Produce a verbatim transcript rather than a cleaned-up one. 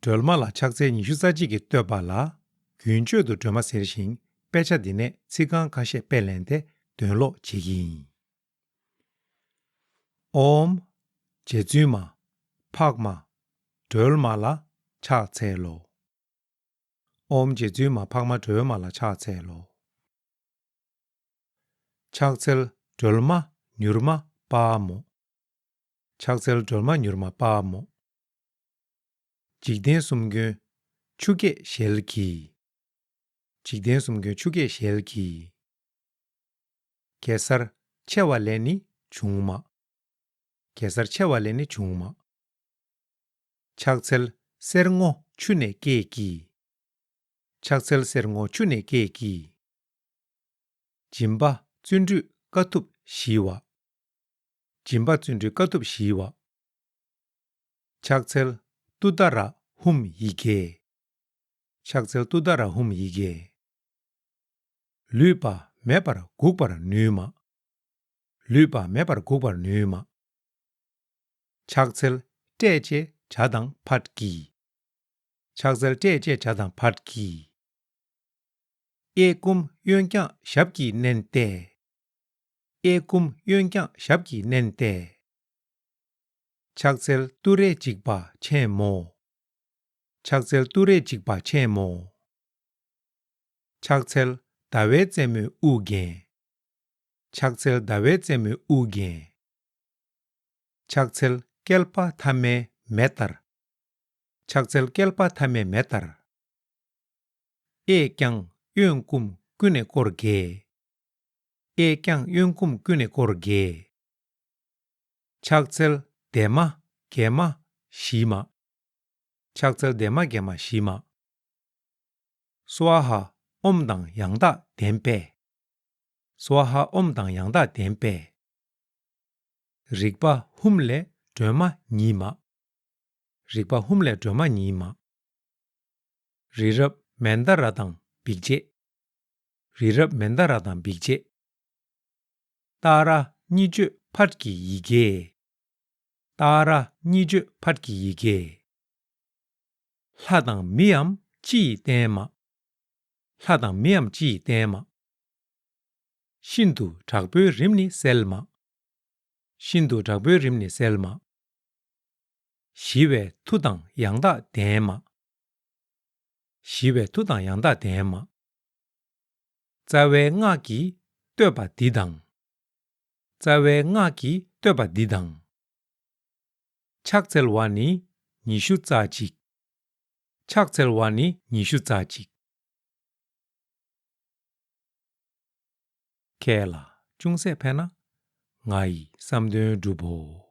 སྒྲོལ་མ་ལ་ཕྱག་འཚལ་ཉི་ཤུ་རྩ་གཅིག་གིས་བསྟོད་པ་ལ། རྒྱུན་སྤྱོད་དུ་སྒྲོལ་མ་ཟེར་ཞིང་། དཔེ་ཆ་འདི་ནས་ཚིག་རྐང་ཁ་ཤས་དཔེ་ལེན་ཏེ་དོན་ཀློག་བྱེད་ཀྱི་ཡིན། ཨོཾ། རྗེ་བཙུན་མ། འཕགས་མ། སྒྲོལ་མ་ལ་ཕྱག་འཚལ་ལོ། ཨོཾ་རྗེ་བཙུན་མ་འཕགས་མ་སྒྲོལ་མ་ལ་ཕྱག་འཚལ་ལོ། ཕྱག་འཚལ་སྒྲོལ་མ་མྱུར་མ་དཔའ་མོ། ཕྱག་འཚལ་སྒྲོལ་མ་མྱུར་མ་དཔའ་མོ། འཇིག་རྟེན་གསུམ་མགོན་ཆུ་སྐྱེས་ཞལ་གྱིས། འཇིག་རྟེན་གསུམ་མགོན་ཆུ་སྐྱེས་ཞལ་གྱིས། གེ་སར་ཆེ་བ་ལས་ནི་བྱུང་མ། གེ་སར་ཆེ་བ་ལས་ནི་བྱུང་མ། ཕྱག་འཚལ་གསེར་སྔོ་ཆུ་ནས་སྐྱེས་ཀྱིས། ཕྱག་འཚལ་གསེར་སྔོ་ཆུ་ནས་སྐྱེས་ཀྱིས། སྦྱིན་པ་བརྩོན་འགྲུས་དཀའ་ཐུབ་ཞི་བ། སྦྱིན་པ་བརྩོན་འགྲུས་དཀའ་ཐུབ་ཞི་བ། ཕྱག་འཚལ་ཏུཏྟཱ་ར་ཧཱུྃ་ཡི་གེ། ཕྱག་འཚལ་ཏུཏྟཱ་ར་ཧཱུྃ་ཡི་གེ། ལུས་པ་མེད་པར་འགུགས་པར་ནུས་མ། ལུས་པ་མེད་པར་འགུགས་པར་ནུས་མ། ཕྱག་འཚལ་སྲས་བཅས་བྱ་དང་ཕཊ་ཀྱིས། ཕྱག་འཚལ་སྲས་བཅས་བྱ་དང་ཕཊ་ཀྱིས། གཡས་བསྐུམ་གཡོན་བརྐྱང་ཞབས་ཀྱིས་མནན་ཏེ། གཡས་བསྐུམ་གཡོན་བརྐྱང་ཞབས་ཀྱིས་མནན་ཏེ། ཕྱག་འཚལ་ཏུ་རེ་འཇིགས་པ་ཆེན་མོ། ཕྱག་འཚལ་ཏུ་རེ་འཇིགས་པ་ཆེན་མོ། ཕྱག་འཚལ་ཟླ་བའི་རྩེ་མོའི་དབུ་རྒྱན། ཕྱག་འཚལ་ཟླ་བའི་རྩེ་མོའི་དབུ་རྒྱན། ཕྱག་འཚལ་བསྐལ་པ་ཐ་མའི་མེ་ལྟར། ཕྱག་འཚལ་བསྐལ་པ་ཐ་མའི་མེ་ལྟར། གཡས་བརྐྱང་གཡོན་བསྐུམ་ཀུན་ནས་བསྐོར་དགྱེས། གཡས་བརྐྱང་གཡོན་བསྐུམ་ཀུན་ནས་བསྐོར་དགྱེས། ཕྱག་འཚལ་བདེ་མ་དགེ་མ་ཞི་མ། ཕྱག་འཚལ་བདེ་མ་དགེ་མ་ཞི་མ། སྭཱ་ཧཱ་ཨོཾ་དང་ཡང་དག་ལྡན་པས། སྭཱ་ཧཱ་ཨོཾ་དང་ཡང་དག་ལྡན་པས། རིག་པ་ཧཱུྃ་ལས་སྒྲོལ་མ་ཉིད་མ། རིག་པ་ཧཱུྃ་ལས་སྒྲོལ་མ་ཉིད་མ། རི་རབ་མནྡ་ར་དང་འབིགས་བྱེད། རི་རབ་མནྡ་ར་དང་འབིགས་བྱེད། ཏཱ་ར་གཉིས་བརྗོད་ཕཊ་ཀྱི་ཡི་གེ། ཏཱ་ར་གཉིས་བརྗོད་ཕཊ་ཀྱི་ཡི་གེ། ལྷ་དང་མིའམ་ཅི་ཡིས་བསྟན་མ། ལྷ་དང་མིའམ་ཅི་ཡིས་བསྟན་མ། ཤིན་ཏུ་དྲག་པོའི་རིམས་ནི་སེལ་མ། ཤིན་ཏུ་དྲག་པོའི་རིམས་ནི་སེལ་མ། ཞི་བའི་མཐུ་དང་ཡང་དག་ལྡན་མ། ཞི་བའི་མཐུ་དང་ཡང་དག་ལྡན་མ། རྩ་བའི་སྔགས་ཀྱིས་བསྟོད་པ་འདི་དང་། རྩ་བའི་སྔགས་ཀྱིས་བསྟོད་པ་འདི་དང་། ཕྱག་འཚལ་བ་ནི་ཉི་ཤུ་རྩ་གཅིག། ཕྱག་འཚལ་བ་ནི་ཉི་ཤུ་རྩ་གཅིག། ཁྱེད་ལ་ཅུང་ཟད་ཕན་ན་ང་ཡི་བསམ་དོན་འགྲུབ་བོ།